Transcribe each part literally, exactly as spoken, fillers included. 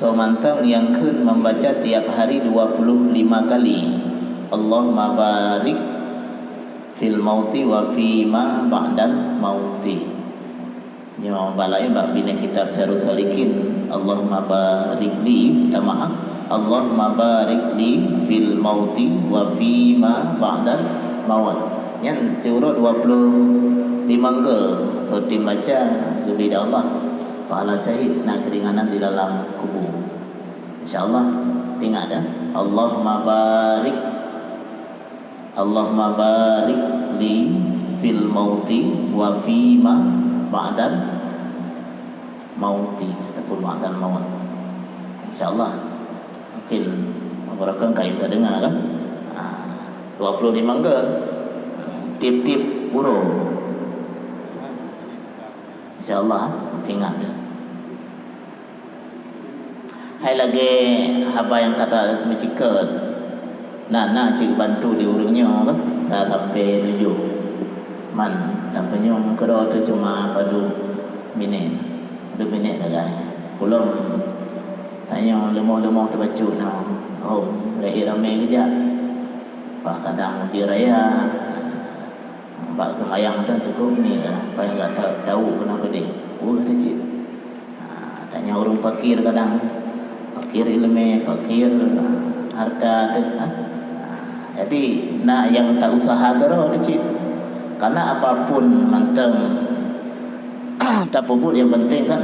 Soe mantong nyang kheun membaca tiap hari dua puluh lima kali, "Allahumma barik fil mauti wa fi ma ba'dal mauti." Nyoe bak laén bak binéh kitab Sirus Salikin, "Allahumma barik li," minta maaf, "Allahumma barik li fil mauti wa fi ma ba'dal maut." Nyan siuroe dua puluh lima go, soe tem baca geubri lé Allah pahala syahid, na keuringanan di dalam kubu. Insya Allah, ingat ya. Allahumma barik, Allahumma barik li fil mauti wa fi ma ba'dal mauti ataupun ba'dal maut. Insya Allah, mungkin beberapa kali ka dengar kan. Ha, dua puluh lima go, ha, tiep-tiep uroe. Insya Allah, ingat ya. Hai lagée haba nyang ka tameucikon, na, na cit bantu di ureuëng nyoe ka, ta sampai tujoh. Man, tapeunyum keudroe teuh cuma padub minét, padub minét sagai. Ulôn tanyoe leumoh-leumoh teubacut na, hom, lé ramé geujak. Bah kadang uji raya, bak seumayang tu cukup ni lah, paih gak ta-, tahu keunoe keudeh. Weueh teuh cit. Ha, tanyoe ureuëng fakir kadang, fakir ileumé, fakir, ha, harta teuh, ha. Ha, jadi na nyang ta usaha keudroe teuh cit. Karena apapun mantong tapeubuet yang penting kan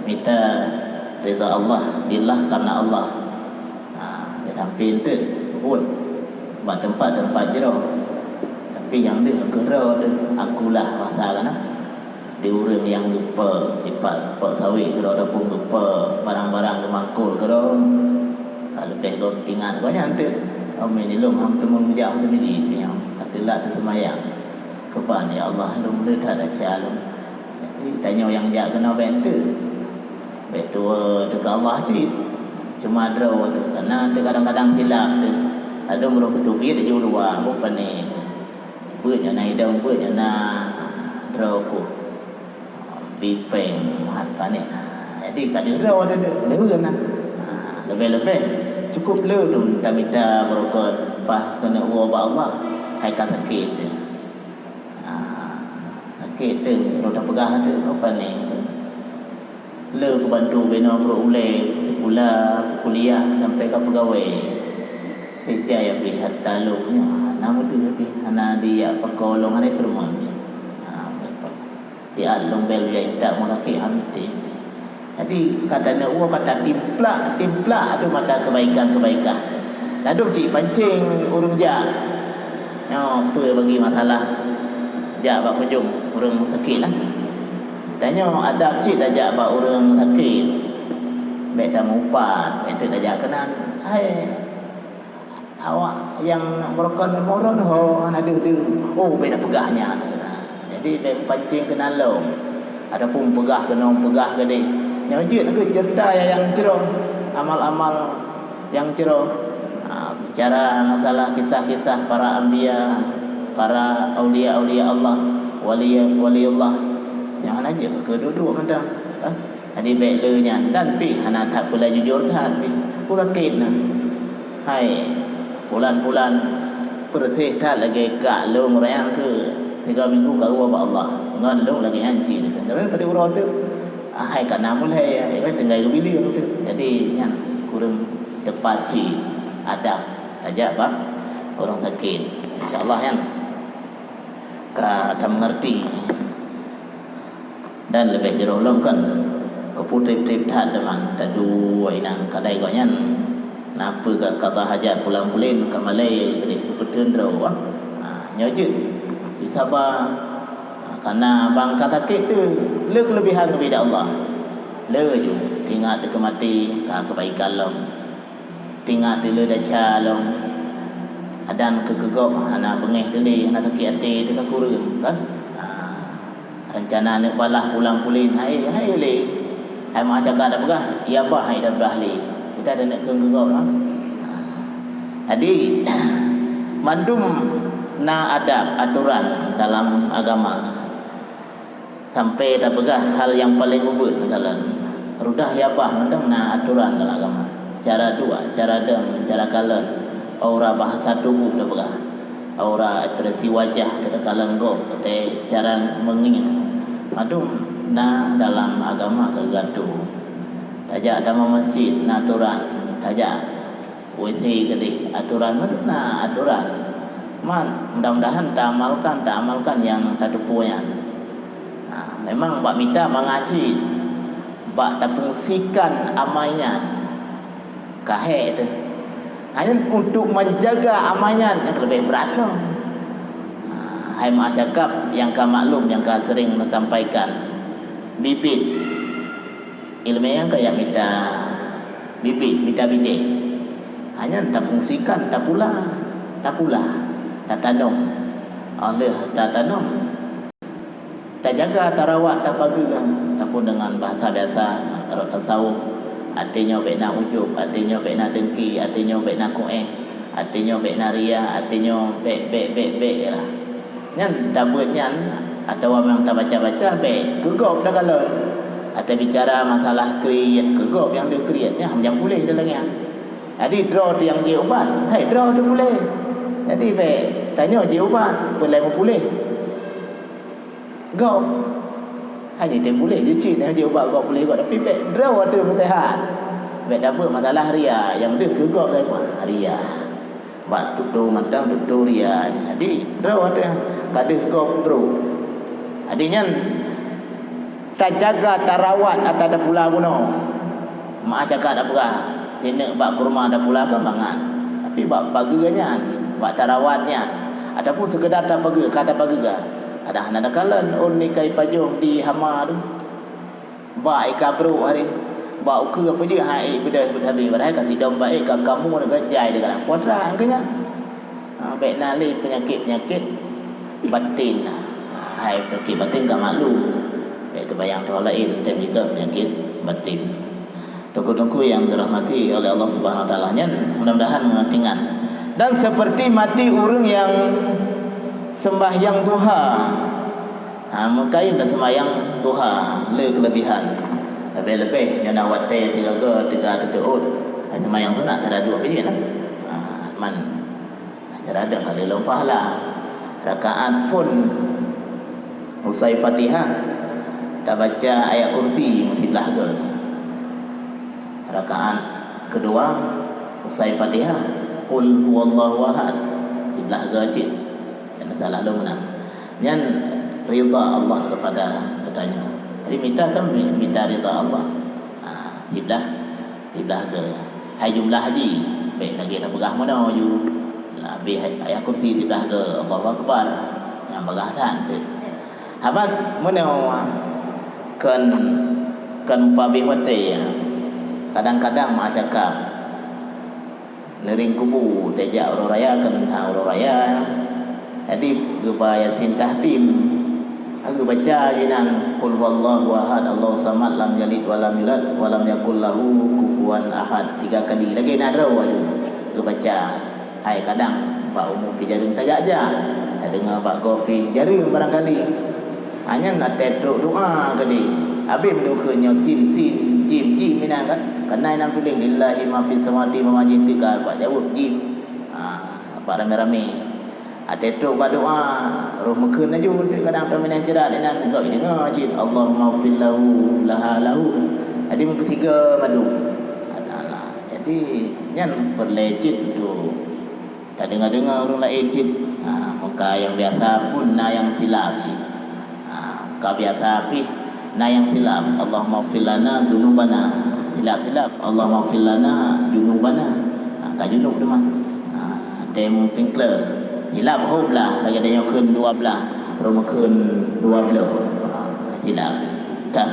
mita ridha Allah, billah karena Allah. Ha, ya sampai enteuk buet bak teumpat-teumpat jroh. Tapi nyang deuh keudroe teuh akulah rasa kana. Di ureuëng nyang geupeue, ipat geupeue sawit keudroe ataupun geupeue barang-barang geumangkol keudroe. Ka leubeh gob tingat gobnyan teuk. Amin ilong ham teumon meujak meuteumijit nyang ka teulat teuseumayang. Keuban ya Allah lôn le that asia lôn. Jadi tanyoe nyang jak keunoe bèk enteuk. Bèk tuwoe teuka Allah cit. Cuma droe teuh, karena teuh kadang-kadang silap teuh. Ladôm ureuëng teubiet di luwa, boh pané. Beuet nyang na idong, beuet nyang na droe kuh. Bipeng, muhat pané. Jadi ka deuh droe teuh, lheueh na. Ha, leubeh-leubeh, cukup le dum tamita beurukon, paih keuneuk woe bak Allah, hai ka sakét teuh. Ha, sakét teuh, rot tapeugah teuh, boh pané. Le keubantu binoe brok ulée, sikula, kuliah, sampai ka peugawée. Sejak ya pih hareuta lôn nyoe hana meudeuh pih, hana dijak pakoe lôn, hana jiteurimong pih. Ha, siat lôn bèe lôn jak intat rumoh sakét han meuté. Jadi ka taneuk woe ka tatimplak-timplak ateueh mata keubaikan-keubaikan. Ladôm cit pancéng ureuëng jak. Nyoe peue bagi masalah jak bak peujeueng ureuëng sakét lah. Tanyoe adab cit tajak bak ureuëng sakét. Bèk tameuupat, bèk teuk tajak keunan. Hai, awak nyang beurukon-beurukon ho hana deuh-deuh. Oh, bèk tapeugah nyan. Jadi bèk meupancéng keunan lom. Ataupun peugah keunoe, peugah keudeh. Nyoe jeuet keu ceurita nyang jroh, amal-amal nyang jroh, ha, bicara masalah kisah-kisah para anbiya, para aulia-aulia Allah, wali, waliullah, nyang hana jeuet keu duek-duek mantong, ha. Jadi bèk le nyan dan pih hana that peulai jujur that pih. Peue sakét na? Hai, pulan-pulan peureuséh that lagèe kak lôn ureuëng keu tiga minggu ka woe bak Allah. Ngon lôn lagèe nyan cit. Tapi pada uroe tu, hai ka na mulai, hai tinggai geubileung tu. Jadi nyan kureueng teupat cit adab tajak bak ureuëng sakét. Insya Allah nyan ka tameungerti. Dan leubeh jroh lom kan, keupeue trép-trép that teuma taduek inong kadai gobnyan. Na peue ka qadha hajat pulan-pulan ka malèe keudeh geupeuteun droe. Ha, nyoe jeuet. Saba, ha, kana bang ka sakét teuh, le keuleubehan geubri lé Allah. Le ju, ingat teuh keu maté, ka keubaikan lom. Tingat teuh le desya lom. Adan keu keu gob hana beungéh teuh lé, hana sakét até teuh ka kureueng, kan? Ha, reuncana neuk balah pulan-pulan, hai, hai lé. Hai meu'ah caka tapeugah, iya bah hai tapeugah lé. Kita ada neuk keu keu gob, ha? Ha. Jadi, mandum na adab, aturan dalam agama. Sampai tapeugah hal nyang paleng ubit neukalon. Rudah yabah mantong na aturan dalam agama. Cara duek, cara dong, cara kalon, aura bahasa tubuh teupeugah. Aura ekspresi wajah teukalon gob, teuka cara meungieng. Mandum na dalam agama keu geutanyoe. Tajak tamong masjid na aturan, tajak W C keudeh, aturan meunan na aturan. Man, mudah-mudahan taamalkan, taamalkan nyang tateupeue nyan. Ha, memang bak mita mangat cit, bak tafungsikan amai nyan ka hék teuh. Hanya untuk menjaga amai nyan nyang leubeh brat lom. Ha, hai meu'ah cakap nyang ka maklum, nyang ka sering neusampaikan, bibit. Ileumèe nyang kajak mita bibit, mita bijéh. Hanya tafungsikan, tapula, tapula, tatanom. Óh lheueh tatanom, tajaga, tarawat, tapageue, ataupun deungon bahasa biasa, rot tasawuf, até nyoe bèk na ujub, até nyoe bèk na dengki, até nyoe bèk na kuéh, até nyoe bèk na ria, até nyoe bèk, bèk, bèk, bèk lah. Nyan tabeuet nyan, atawa memang tabaca-baca, bèk keu gob takalon. Atawa bicara masalah kriet keu gob nyang deuh kriet, nyan hana puléh dalam nyan. Jadi, droe teuh nyang jép ubat, hai droe teuh puléh. Jadi, bèk tanyoe jép ubat, peue lé meupuléh gob. Hana tem puléh jih cit, nyang jép ubat gob puléh gob, tapi bèk droe teuh meuseuhat. Bèk tabeuet masalah ria, nyang deuh keu gob saja, ria. Bak tutoe mantong tutoe ria. Jadi, droe teuh ka deuh gob brôk. Jadi, nyan tajaga, tarawat ata tapula bunoe. Meu'ah cakap tapeugah, sineuk bak kurma tapula kan mangat. Tapi bak pageue nyan, bak tarawat nyan, ataupun seukeudar tapageue, ka tapageue, kadang hana takalon ôn nyang ka ipajoh di hama tu. Bak i ka brôk hari, bak ukeue peujeuet hai beudôh beutabi, padahai ka sidom bak i ka kamoe gajai di dalam kuadrat keu nyan. Ha, bèk na lé peunyakét-peunyakét batin. Ha, hai peunyakét batin ka maklum. Bèk teubayang thôn laén, tem jeuet peunyakét batin. Teungku-teungku nyang dirahmati oleh Allah Subhanahu Wa Taala, nyan mudah-mudahan meungerti nyan. Dan seperti mati ureuëng nyang sembahyang duha, ha, meukayém dan sembahyang duha le keulebihan. Leubeh-leubeh nyoe na watèe sigoe teuga teuteuôt, ha, sembahyang sunat ka duek biji na. Ha, man, cara deuh ka lheueh lom pahala. Rakaat phôn usai Fatihah, tabaca ayat kursi meusiblah goe. Rakaat keudua usai Fatihah, Qul huwallahu ahad, siblah goe cit. Nyang salah lom meunan. Nyan ridha Allah kepada geutanyoe. Jadi mita kan mi-, mita ridha Allah. Ha, siblah, siblah goe. Hai jumlah jih, bèk lagèe tapeugah meunoe ju. Leubeh ayat kursi siblah goe, Allahu Akbar. Nyang bagah that teuh. Haban meunoe kon, kon pabéh watèe, ya. Kadang-kadang meu'ah cakap, neuring kubu, tajak uroe raya, kon ha uroe raya. Jadi geuba Yasin Tahtim, geubaca jinan, Qul huwallahu ahad, Allahu samad, lam yalid walam yulad, walam yakul lahu kufuwan ahad, tiga kali. Lagèe na droe aju geubaca. Hai kadang bak umu pih jareueng tajak-jak, tadeungoe bak gob pih jareueng barangkali. Hanya na teutrok doa keudeh. Habéh meudukheun nyoe sin, sin, jim, jim inan kan. Kana inan tuléh lillahi ma fis samawati wa ma jim tiga bak jaweueb jim. Ha, bak ramé-ramé. Ateutrok bak doa, roh meukheun laju, kadang taminah jrat inan, gob ideungoe cit, Allahumma fil lahu, laha, lahu. Jadi meupeusigoe mandum. Jadi nyan peureulèe cit untuk tadeungoe-deungoe ureueng laén cit. Ha, meuka nyang biasa pun na nyang silap cit. Ha, meuka biasa pih na nyang silap. Allahummaghfir lana dzunubana. Silap-silap. Allahummaghfir lana dzunubana. Ha, ka junub teuma. Ha, tem pingkle. Silap hom lah. Lagèe tanyoe kheun dua blah. Roh meukheun dua bloh. Ha, silap. Ka.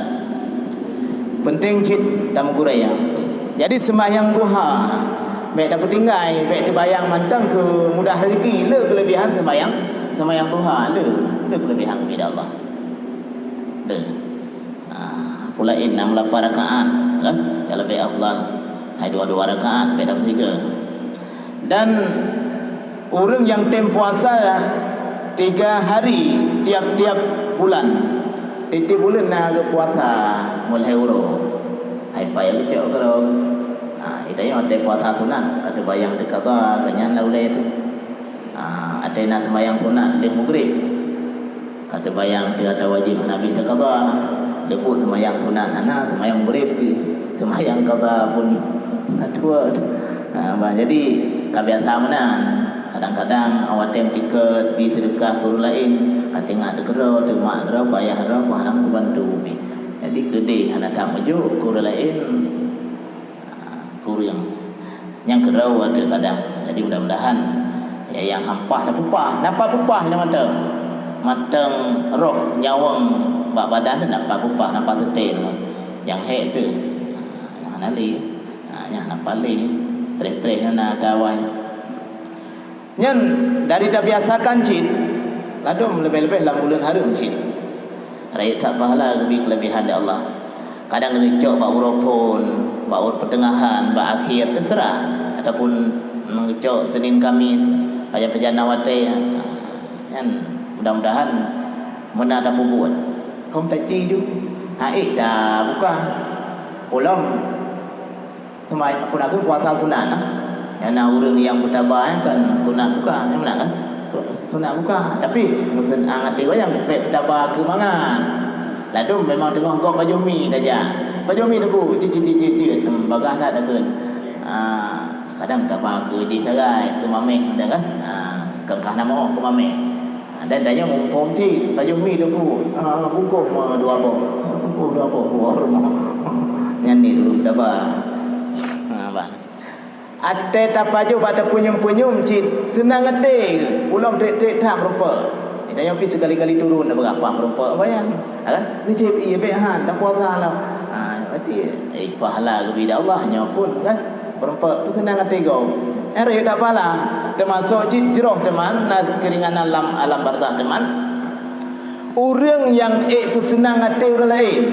Penting cit tameugurèe. Jadi, sembahyang duha, bèk tapeutinggai, bèk teubayang mantong keu mudah rezeki, le keulebihan sembahyang, sembahyang duha, le, le keulebihan bak Allah. Le. Ah, pula enam lapan rakaat, kan? Nyang leubeh afdal. Hai dua-dua rakaat, bèk tapeusigoe. Dan ureueng nyang tem puasa tiga hari tiap-tiap bulan, tiep-tiep buleuen na geupuasa mulai uroe. Hai payah geucok keudroe. Ha, ita nyoe watée puasa sunat, ka teubayang teuh qadha, ka nyan na ulée teuh. Ha, watée na seumayang sunat lheueh maghrib, ka teubayang teuh ata wajéb hana bit teuh qadha. Leubuet seumayang sunat hana, seumayang maghrib pih, seumayang qadha pun na tuwö. Ha, bah, jadi ka biasa meunan. Kadang-kadang awak tem cikot bie seudeukah keu ureuëng laén, ka teuingat teuh keudroe, teuh mak droe, payah droe, pun hana kubantu bie. Jadi keudeh hana that meujok keu ureuëng laén, ah, kureueng. Nyang keudroe teuh kadang. Jadi mudah-mudahan ya nyang hampah tapupah, napa pupah nyan mantong. Mantong roh nyawöng bak badan teuh napa pupah, napa teutel. Nyang hék teuh, ah, nyang hana lé. Ah, nyang hana palé. Preh-preh na tawai. Nyan dari tabiasakan cit, ladom leubeh-leubeh lam buleuen hareuem cit. Rayeuk that pahala geubri keulebihan di Allah. Kadang geucok bak uroe phon, bak uroe peuteungahan, bak akhé, teuseurah. Ataupun geucok Senin Kamis, pajan-pajan na watée. Nyan mudah-mudahan meuna tapeubuet. Hom taci ju, ha ék tabuka. Pulom Seumai-, pun aku puasa sunat lah. Nyang na ureuëng nyang beutaba nyan kan sunat buka, nyang meunan kan? Su-, sunat buka. Tapi meusun-, ah, até gobnyan peuet beutaba keu mangan. Ladom memang teungoh gob pajoh mi tajak. Pajoh mi teungku, jeuet, jeuet, jeuet, jeuet. Hmm, bagah that takheun. Ah, kadang taba keu jih sagai, keu mameh, ada kan? Ah, keu kah nama keu mameh. Dan tanyoe muphom cit, pajoh mi teungku, ah, bungkôh ma dua boh. Ah, bungkôh dua boh, dua boh rumoh. Nyan ni dulu daba. Ha, bah. Até tapajoh bak tapeunyum-peunyum cit, seunang até, ulôn trek-trek that meurumpok. Tanyoe pih sekali-kali turun na beurapa meurumpok bayan. Ha, kan? Ni cit, iya, bèk han, dah puasa lah. Ha, berarti, eh, pahala geubri Allah nyoe pun, kan? Meurumpok, peuseunang até gob. Eh, rayeuk that pahala. Teumasok cit jroh teuma, na keuringanan lam alam barzakh teuma. Ureuëng nyang ék peuseunang até ureuëng laén,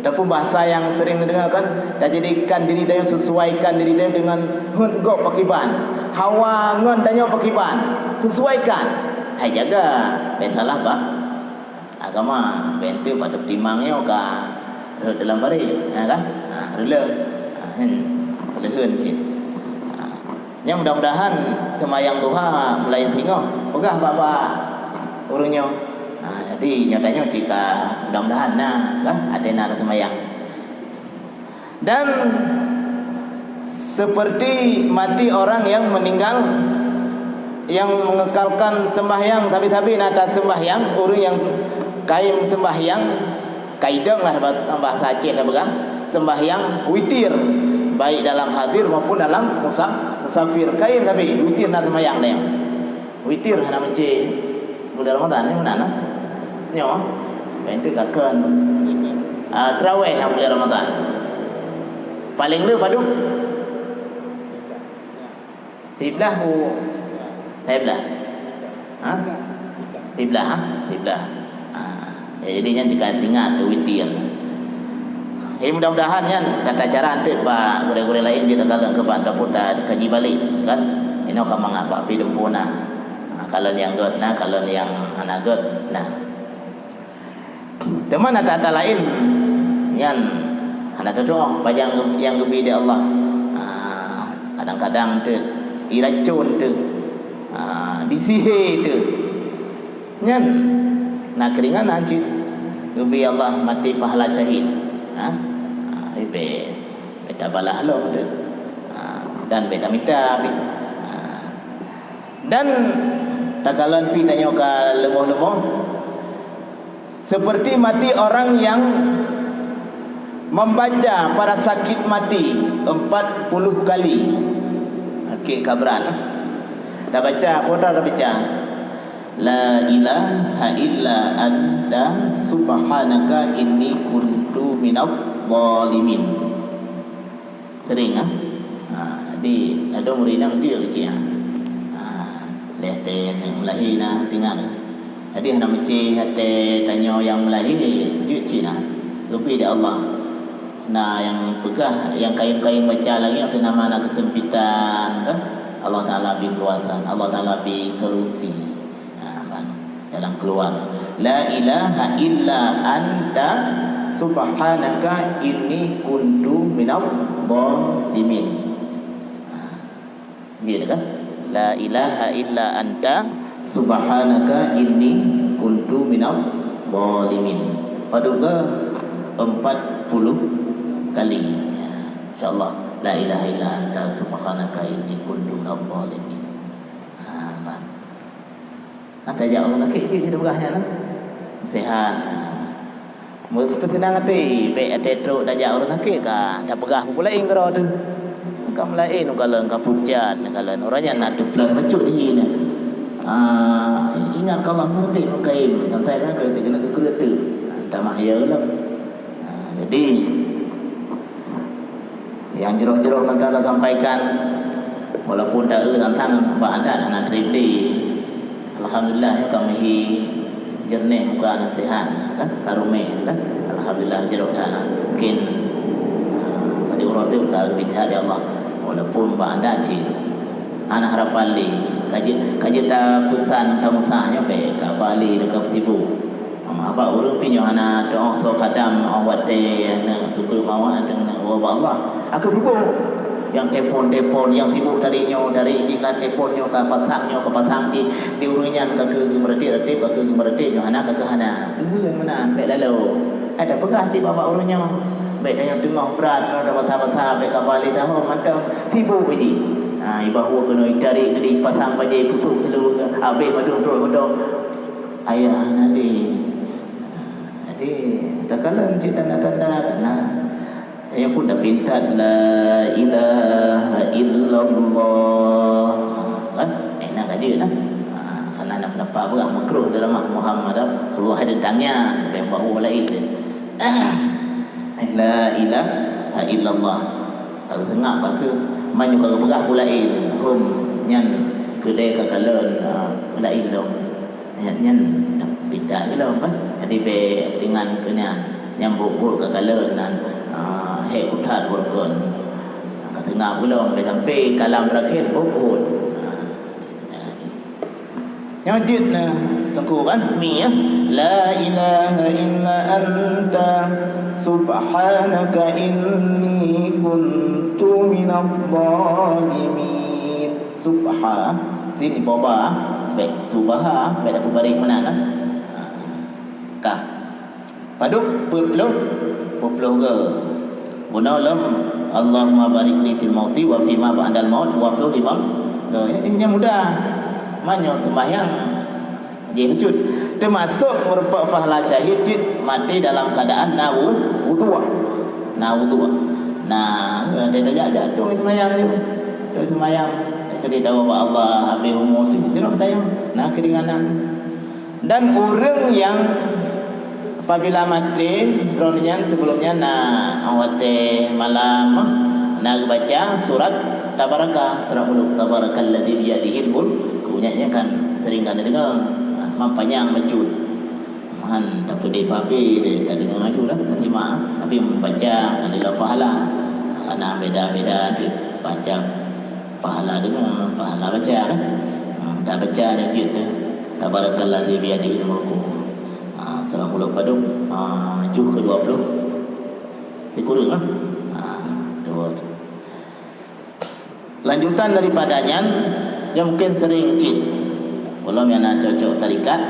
ataupun bahasa yang sering didengarkan, tajadikan diri tanyoe, sesuaikan diri tanyoe dengan heuet gob pakriban, hawa ngon tanyoe pakriban, sesuaikan. Hai jaga, bèk salah bak agama, bèk enteuk bak teupeutimang nyoe ka rhot dalam parit, ha, kan? Ha, reuloh, ha, hen, peuleuheuen cit. Ha, nyang mudah-mudahan seumayang duha meulayeue singoh, peugah bak-bak ureuëng nyoe. Ha, jadi nyoe tanyoe cit ka mudah-mudahan na, kan? Até na seumayang. Dan seperti mati orang yang meninggal, yang mengekalkan sembahyang, tapi-tapi na that sembahyang, ureuëng nyang kayém sembahyang, kaidong lah bah-, bahasa Aceh lah peugah, sembahyang witir, baik dalam hadir maupun dalam musa-, musafir. Kayém tapi witir na sembahyang deh. Witir hana meucé bulan Ramadan, nyoe meunan lah. Nyoe, bèk enteuk kakon. Ah, tarawih nyang bulan Ramadan. Paléng le padub? Siblah bu. Siblah. Ha? Siblah, ha? Siblah. Ha. Ya, jadi nyan jika ingat tu witir. Jadi mudah-mudahan nyan tata cara enteuk bak gurée-gurée laén jeuet takalon keu ban dapur ta kaji balik kan. Inoe ka mangat bak pih dumpeue na. Ha, kalon nyang gét na, kalon nyang hana gét na. Teuma na ata-ata laén nyan hana tatuoh pajan nyang geubri di Allah. Ha, kadang-kadang teuk iracon teuk. Ha, disihé teuk. Nyan na keuringanan cit geubri Allah maté pahala syahid. Ha? Ha, bèk, bèk tabalah lom tu. Ha, dan bèk tamita pih. Ha. Dan takalon pih tanyoe ka leumoh-leumoh, seperti mati orang yang membaca para sakit mati empat puluh kali. Sakét kabran. Tabaca, peue tabaca? La ilaha illa anta subhanaka inni kuntu minadh dhalimin. Teuring, ah. Ha, di ladom ureueng inong jeuet keuci, ah. Ha, lheuh teuh meulahé na tinggai. Jadi hana meucé até tanyoe nyang meulahé jeuet cit na. Geubri di Allah. Na nyang peugah, nyang kayém-kayém baca lagèe nyan, teuma na keusempitan, kan? Allah Taala bri keukuasaan, Allah Taala bri solusi. Ha, ban jalan keluar. La ilaha illa anta subhanaka inni kuntu minadh dhalimin. Jeuet kan? La ilaha illa anta subhanaka inni kuntu minadh dhalimin. Padub keu empat puluh kali. Insya-Allah. La ilaha illa anta subhanaka inni kuntu minadh dhalimin. Ha, ban. Ha, tajak ureueng sakét jeuet keu peugah nyan lah. Sehat. Ha. Meupeuseunang até, bèk até trok tajak ureueng sakét ka tapeugah peue laén keudroe teuh. Ka meulaén, ka lôn ka pujan, ka lôn ureueng nyan na teupleuh bacut di nyan. Ah, ingat keu Allah meureudek meukaém, teuntèe ka keu teukeuna teukreuet teuh. Ah, tamah ya lom. Ah, jadi, nyang jroh-jroh mantong lôn sampaikan, walaupun taeu tantang bak adat hana trép deh. Alhamdulillah, nyoe ka meuhi jeureunéh muka nasihat, kan? Ka rumeh, kan? Alhamdulillah, jroh that. Mungkin, ah, pada uroe teuk ka leubeh sihat, ya Allah. Walaupun bak adat cit hana harapan lé. Ka jeuet, ka jeuet tapeusan, tamusah nyoe bèk, ka bali, ka peusibuk. Haba ureueng pih nyoe hana teuong soe kadam, oh watèe aneuk sukeuet mawat aneuk woe bak Allah. Akhé sibuk. Nyang telepon-telepon, nyang sibuk tarék nyoe, tarék jih, ka telepon nyoe, ka pasang nyoe, ka pasang jih. Di ureueng nyan ka keu geumeuratéb-ratéb, ka keu geumeuratéb nyoe hana, ka keu hana. Lheueh meunan, bèk laloe. Hai tapeugah cit bak ureueng nyoe. Bèk tanyoe teungoh brat, nyoe tabasa-basa, bèk kaba lé tahôn mantong. Sibuk jih. Ha, ibahue keunoe, itarék keudéh, pasang bajèe, pusok siluweue, habéh madum trok moto. Ayah hana lé. Jadi, takalon cit tanda-tanda kana. Tanyoe pun tapintat la ilaha illallah. Kan? Eh, na ka jeuet lah. Ha, kana na peundapat peugah makruh dalam Muhammad Rasulullah hai teuntang nyan, bèk bahue laén. La ilaha illallah. Ka geuseungap ka keuh. Man nyoe ka geupeugah peue laén, hom nyan keudéh ka kalon, ha, peue laén lom. Ayat nyan tapeugah ilôn kan. Jadi bèk deungon keu nyan. Nyang buet-buet ka kalon nan, ah, hék kuthat beurukon. Ah, ka teungoh ulôn bèk sampai kalam terakhir buet-buet. Ah, nyoe jeuet na teungku kan, mi ya. La ilaha illa anta subhanaka inni kuntu minadh dhalimin. Subha, sin ipoh ba, bèk subaha, bèk tapeubareng meunan, ah. Ka. Padub peuet ploh, peuet ploh go. Bunoe lom, Allahumma barik li fil mauti wa fima ba'dal maut, dua ploh limong go. Eh, nyan mudah. Man nyoe seumbahyang jih bacut. Teumasok meureumpok pahala syahid cit maté dalam keuadaan na wu-, wudhu. Na wudhu. Na, eh, tajak-jak dong seumayang nyoe. Dong seumayang. Keudéh tawoe bak Allah, habéh umu teuh jroh tanyoe. Na keuringanan. Dan ureueng nyang apabila maté, droeneuh nyan sibeulom nyan na watèe malam, na geubaca surat Tabaraka, surat muluk, Tabarakalladzi biyadihil mulk. Nyan, nyan kan sering ka neudeungoe. Ha, man panyang bacut. Meuhan tapeudeh babé, tadeungoe aju lah, tasimak. Tapi membaca kan dalam pahala. Karena beda-beda nanti baca pahala deungoe, pahala baca kan. Hmm, tabaca nyan jeuet deh. Tabarakalladzi biyadihil mulku. Ha, seurang ulôn padub, ha, juh keu dua ploh. Sikureueng lah. Ha, dua tu. Lanjutan daripada nyan, nyoe mungkin sering cit. Ulôn nyang na cocok tarikat.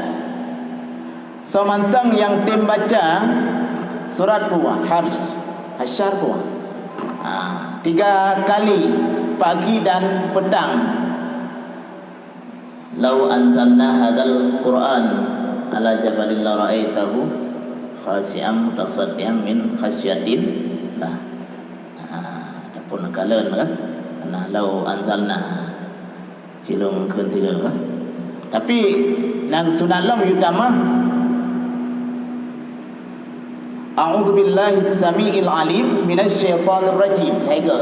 Soe mantong nyang tem baca surat peue, Hafs, Hasyar peue. Ah, tiga kali, pagi dan petang. Lau anzalna hadzal Qur'an ala jabalin lara'aitahu khasyi'an mutasaddian min khasyatillah. Ha, ataupun kalon kan. Nah, lau anzalna. Silong kheun tiga kan. Tapi nang sunat lom utama. A'udzubillahi samiil alim minasy syaithanir rajim. Tiga.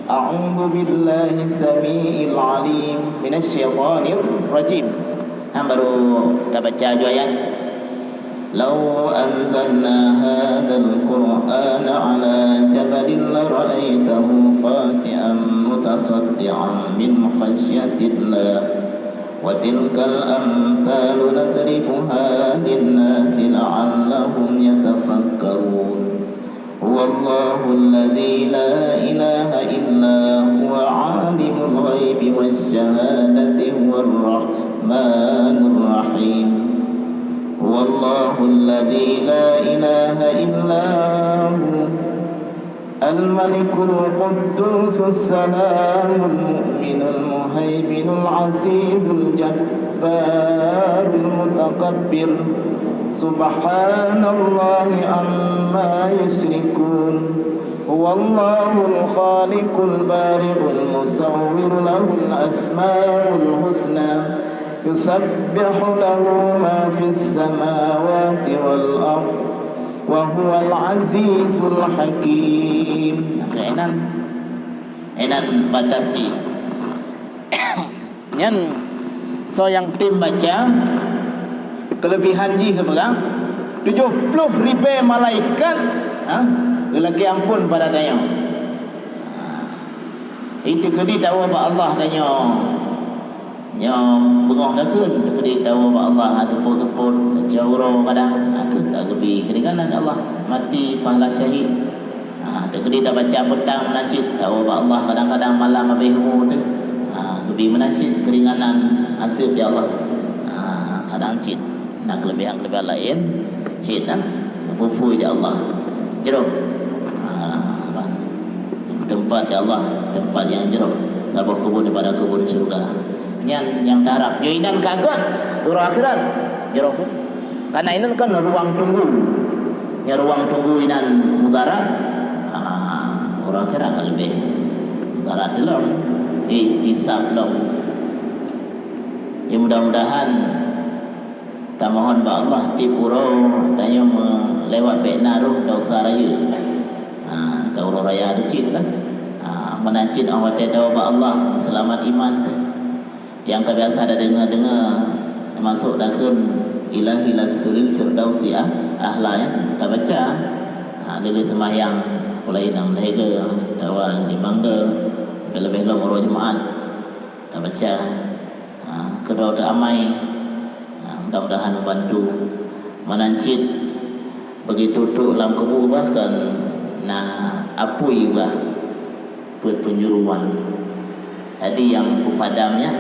A'udzubillahi samiil alim minasy syaithanir rajim. Nah, baru kita baca dua ayat. Lau anzalna hadzal Qur'ana 'ala jabalin lara'aitahu khasyi'an mutasaddian min khasyatillah. وتلك الأمثال نضربها للناس لعلهم يتفكرون. هو الله الذي لا إله إلا هو عالم الغيب والشهادة هو الرحمن الرحيم. هو الله الذي لا إله إلا هو الملك القدوس السلام المؤمن المهيمن العزيز الجبار المتكبر. سبحان الله عما يشركون. هو الله الخالق البارئ المصور له الأسماء الحسنى. يسبح له ما في السماوات والأرض وهو العزيز الحكيم. Inan, inan batas jih. Nyan soe nyang tem baca, keulebihan jih sibeurang, tujoh ploh ribée malaikat, ha, geulakée amphon bak tanyoe. Ha, itu keudi tawoe bak Allah tanyoe. Nyoe beungoh takheun teukeudi tawoe bak Allah, ha, teupot-teupot, baca uroe kadang, ha, ka geubi keuringanan Allah, mati pahala syahid. Ha, teukeudi tabaca peutang meunan cit, tawoe bak Allah kadang-kadang malam habéh umu teuh. Ha, geubi meunan cit keuringanan azab di Allah. Ha, kadang cit na keulebihan-keulebihan laén, cit na geupeu-pue di Allah. Jroh. Ha, ban. Teumpat di Allah, teumpat nyang jroh, saboh keubun daripada keubun syeuruga. Nyan nyang taharab. Nyoe inan ka göt uroe akhirat, jroh. Karena inan kan ruang tunggu. Nyan ruang tunggu inan mudarat. Ah, uroe akhirat ka leubeh mudarat lom. Eh, hisab lom. Ya, mudah-mudahan tamohon bak Allah tiep uroe tanyoe meulewat bék na roh desya rayeuk. Ha, ka uroe raya teuh cit lah. Ha, meunan cit 'oh watée tawoe bak Allah, seulamat iman teuh. Nyang ka biasa tadeungoe-deungoe, teumasok takheun, "Ilahi lastu lil firdausi ah-, ahla," nyan tabaca. Ha, dilèe seumahyang, mulai nam lhèe geu, tawa limong geu, leubeh-leubeh lom uroe Jumat tabaca. Ha, keudroe teuamai. Ha, mudah-mudahan membantu. Meunan cit, begitu trok lam kubu bah kan na apui bah peuet peunjuruan. Tadi nyang peupadam nyan,